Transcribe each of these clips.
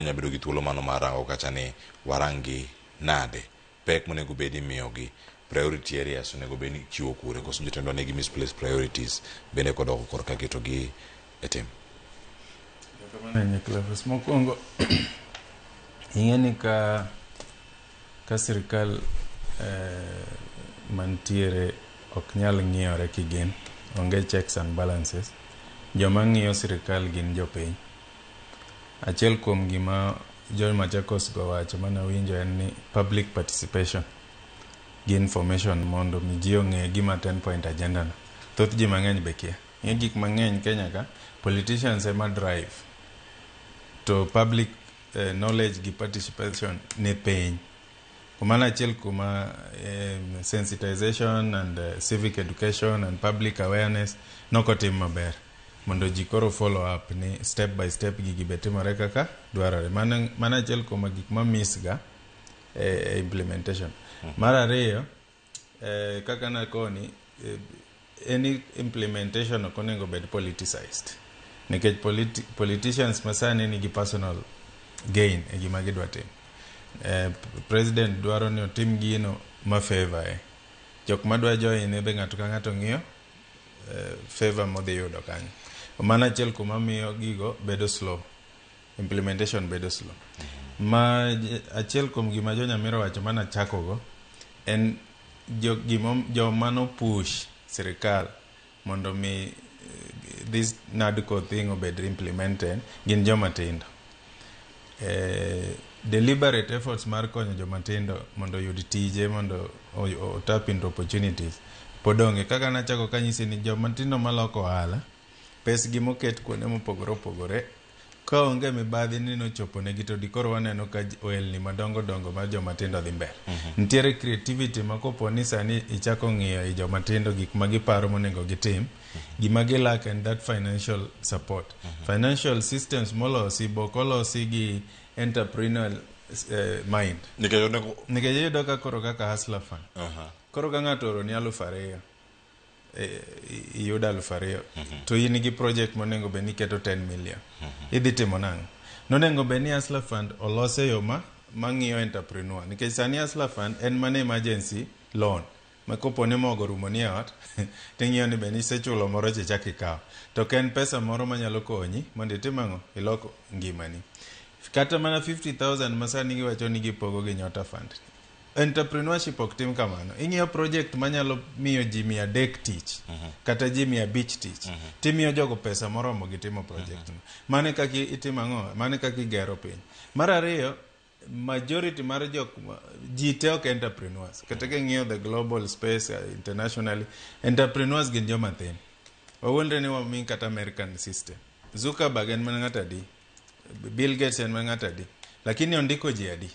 Nyalo bedo gi thuolo mano mar rango kacha ni warang gi nade, pek monego bed ni imiyogi, priority areas onego bed ni ichiwo kure, koso jotendwa nigi misplaced priorities bende kodok korka ketogi e tim. Erokamano ahinya Cleophas. Mokwongo ing'e ni ka sirikal mantiere ok nyal ng'iyore kigin, onge checks and balances, joma ng'iyo sirikal gin jopiny. Achiel kuom gima jo Machakos go wacho manawinjo en ni public participation gi information mondo mi ji ong'e gima 10 point agenda no. Thoth ji mang'eny be kia. Ing'e gik mang'eny Kenya ka, politicians ema drive to public knowledge gi participation ni piny. Mano achiel kuma sensitization and civic education and public awareness nokotim maber mondo ji koro follow up ni step by step gigi be timore kaka dwarore. Mano achiel kuom gik ma miss ga e implementation. Mar ariyo, kaka nakoni, any implementation ok onego bed politicized nikech politicians masani nigi personal gain e gima gidwa timo. President dwaro ni otim gino ma favor e jok madwa join be, ng'ato ka ng'ato ng'iyo favor modhi yudo kanyo. Mano achiel kuma miyo gigo bedo slow, implementation bedo slow. Ma achiel kuom gima jo Nyamira owacho mana chakogo en joma no push sirikal mondo mi this NADCO thing obed implemented gin joma tindo. Deliberate efforts mar konyo joma tindo mondo oyud tije, mondo o tap into opportunities pod onge. Kaka nachako kanyisi ni joma tindo maloko ohala, pesgi moket kuonde mopogore opogore ka onge mibadhi ni nochopo negi, to dikoro waneno ka ohelni madongo dongo mar joma tindo dhi mbele. Nitiere creativity ma kopo ni sani ichako ng'iyo i joma tindo, gik ma giparo monego gitim, gima gilack en that financial support. Financial systems molosi bok olosi gi entrepreneurial mind. Nikech onego Nikech iyudo ka koro kaka Hustler Fund, koro ka ng'ato oroni 2000, iyudo 2000 to in gi project monego bed ni iketo 10 million, idhi timo nang'o? Nonego bed ni Hustler Fund olos e yo ma mang'iyo entrepreneur, nikech sani Hustler Fund en mana emergency loan ma kopo ni mogo orumo ni e ot, ting'iyo ni be nisechulo moro cha ichak ikawo, to ok en pesa moro manyalo konyi mondo itim ang'o, ilok ngimani. Kata mana 50,000 ma sani giwacho ni gipogo gi Nyota Fund, entrepreneurship ok tim kamano. Ing'iyo project manyalo miyo ji 300 tich kata ji 500 tich, timiyo jogo pesa moromo gitimo project no. Mano e kaka itimo ang'o, mano e kaka igero piny. Mar ariyo, majority mar jok ji te ok entrepreneurs. Kata king'iyo the global space, internationally, entrepreneurs gin joma thin. Wawuondre ni wami kata American system, Zuckerberg en mana ng'ato adi, Bill Gates en mana ng'ato adi, lakini ondiko ji adi?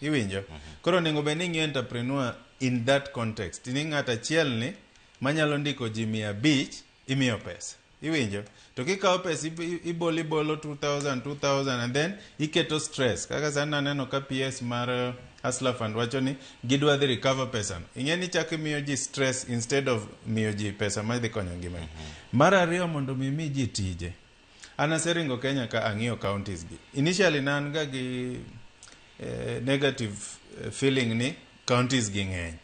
Iwinjo? Koro onego bed ni ing'iyo entrepreneur in that context, ni ng'ato achiel ni manyalo ndiko ji 500 imiyo pesa. Iwinjo? To kikawo pesa ibolo ibolo 2000 2000 and then iketo stress. Kaka sani naneno ka PS mar Hustler Fund wacho ni gidwa dhi recover pesa no, ing'e ni chako imiyo ji stress instead of miyo ji pesa madhi konyo ngimagi. Mar ariyo, mondo mi mi ji tije, an aseringo Kenya ka ang'iyo counties gi. Initially ne an ga gi negative feeling ni counties gi ng'eny,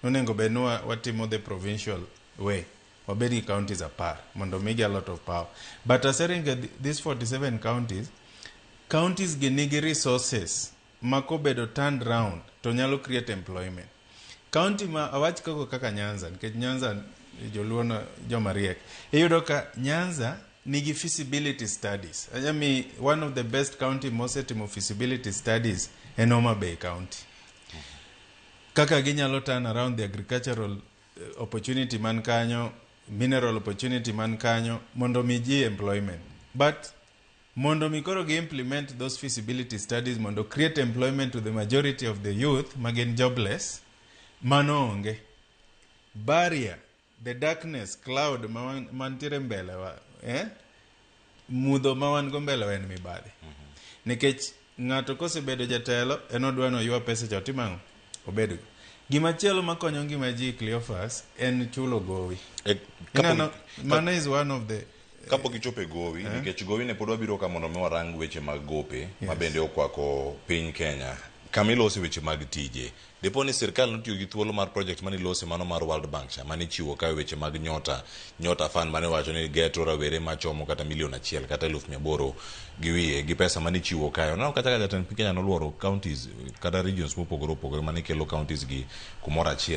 onego bed ni watimo the provincial way, wabed gi counties 10 mondo migi a lot of power. But aseringo these 47 counties, counties gi nigi resources ma kobedo turned round to nyalo create employment. County ma awach kaka Nyanza, nikech Nyanza joluo no joma riek, iyudo ka Nyanza nigi feasibility studies. Anyami one of the best county mosetimo feasibility studies en Homa Bay County, kaka ginyalo turn around the agricultural opportunity man kanyo, mineral opportunity man kanyo, mondo mi ji employment. But mondo mi koro gi implement those feasibility studies mondo create employment to the majority of the youth magin jobless, mano onge. Barrier, the darkness cloud ma mantiere mbele wa, mudho ma wan go mbele wa en mibadhi, nikech ng'ato kosebedo jatelo en odwa ni oywa pesa cha, otim ang'o, obedgo. Gimachielo makonyo ngima ji, Cleophas, en chulo gowi. Ineno, mano is one of the Kapok ichopo e gowi, nikech gowi ne pod wabiro ka mondo mi warang weche mag gope ma bende okwako piny Kenya. Kama ilose weche mag tije. Dipo ni sirkal notiyo gi thuolo mar project mane ilose mano mar World Bank cha mane ichiwo kae weche mag Nyota, Nyota Fund mane wacho ni geto rawere machomo kata milion achiel kata 800,000 gi wiye gi pesa mane ichiwo kae. Oneno kata ka jatend piny Kenya noluoro counties kata regions mopogore opogore mane kelo counties gi kumoro achiel.